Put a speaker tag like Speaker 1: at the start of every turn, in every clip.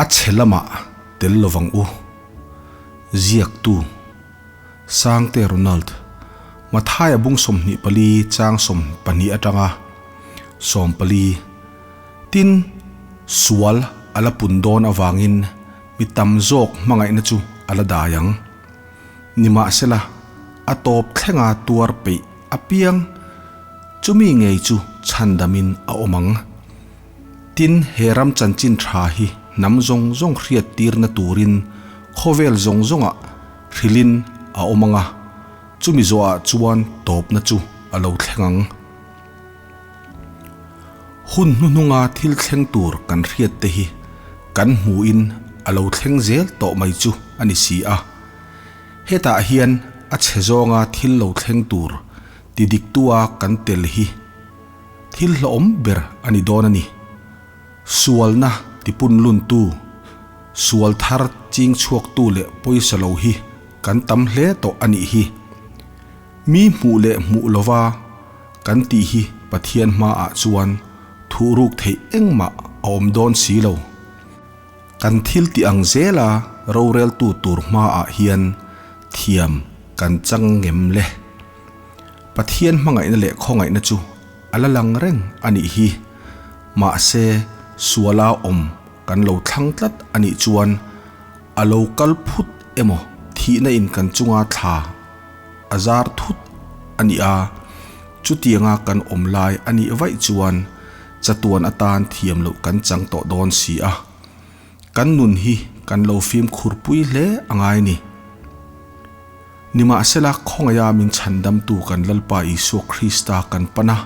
Speaker 1: A chhe lamah tel lovang u. Ziaktu, Sangte Ronald, Mathaia bung 24 chang 12 atanga 14. Tin, sual a la pun dawn avangin mi tam zawk hmangaihna chu a la dai ang. Nimahsela, a tawp thlenga tuar peih apiang chumi ngei chu chhandamin a awm ang. Tin, he ram chanchin tha hi hnam zawng zawng hriat tirna turin khawvel zawng zawngah hrilhin a awm ang a, chumi zawhah chuan tawpna chu a lo thleng ang. Hun hnuhnunga thil thleng tur kan hriat te hi kan hmuhin a lo thleng zel tawh mai chu a ni si a. Hetah hian a chhe zawnga thil lo thleng tur ti diktua kan tel hi thil hlawhawm ber a ni dawn a ni. Sualna tipunluntu, sual thar ching chhuaktu leh pawisa lo hi kan tam hle tawh a nih hi. Mi hmuh leh hmuh lova kan tih hi Pathian hmaah chuan thuhruk theih engmah a awm dawn si lo. Kan thil tih ang zela roreltu tur hmaah hian thiam kan chang ngem le. Pathian hmangaihna leh khawngaihna chu a la lang reng a nih hi. Mahse, suala awm kan lo thlang tlat a nih chuan a lo kal phut emaw thihna in kan chunga thla a zar thut a ni a, chutianga kan awm lai a nih vaih chuan chatuan atan thiam loh kan chang tawh dawn si a, kan nun hi kan lo fimkhur pui hle a ngai ni. Nimahsela khawngaia min chhandamtu kan Lalpa Isua Krista kan pan a,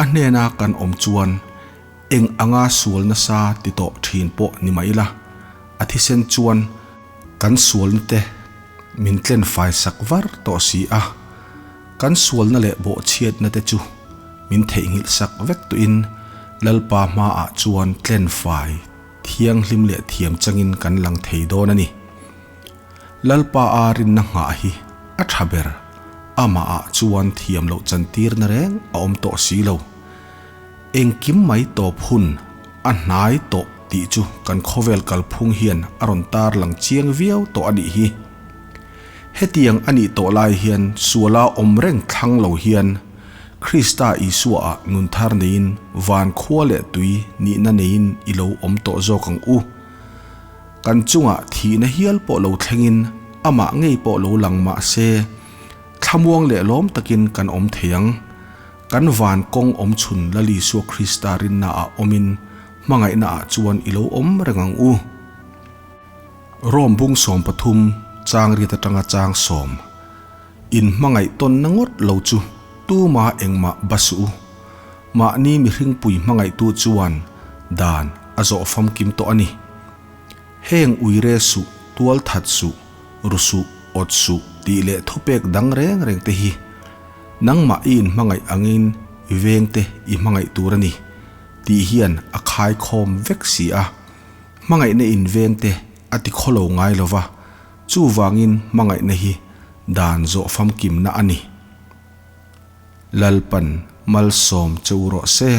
Speaker 1: a hnena kan awm chuan eng anga sual nasa ti tawh thin pawh ni mah ila, a thisen chuan Kan sualna te min tlen fai sak var tawh si a, kan sualna leh bawhchhiatna te chu min theihnghilh sak vek tuin Lalpa hmaah chuan tlen fai thianghlim leh thiam changin kan lang thei dawn a ni. Lalpa a rinna nghah hi a tha ber, amahah chuan thiam loh chantirna reng a awm tawh si lo. Engkim mai tawp hun a hnai tawh tih chu kan khawvel kalphung hian a rawn tar lang chiang viau tawh a nih hi. Hetiang a nih tawh lai hian suala awm reng thlang lo hian Krista Isua-ah nun thar neiin van khua leh tui nihna neiin i lo awm tawh zawk ang u. Kan chungah thihna hial pawh lo thlengin amah ngei pawh lo lang mah se thlamuang leh lawm takin kan awm thei ang. Kan van kawng awm chhun Lal Isua Krista rinnaah awmin hmangaihnaah chuan i lo awm reng ang u. Rom bung 13 chang riat atanga chang sawm In hmangaih tawnna ngawt lo chu tuma engmah ba suh u. Mahni mihringpui hmangaihtu chuan dan a zawh famkim tawh a ni. Heng uire suh, tual that suh, ru suh, awt suh tih leh thupek dang reng reng te hi Nangmah i inhmangaih angin i vengte i hmangaih tur a ni, tih hian a khaikhawm vek si a. Hmangaihna in vengte a ti khawlo ngai lo va, chuvangin hmangaihna hi dan zawh famkimna a ni. Lalpan malsawm che u rawh se.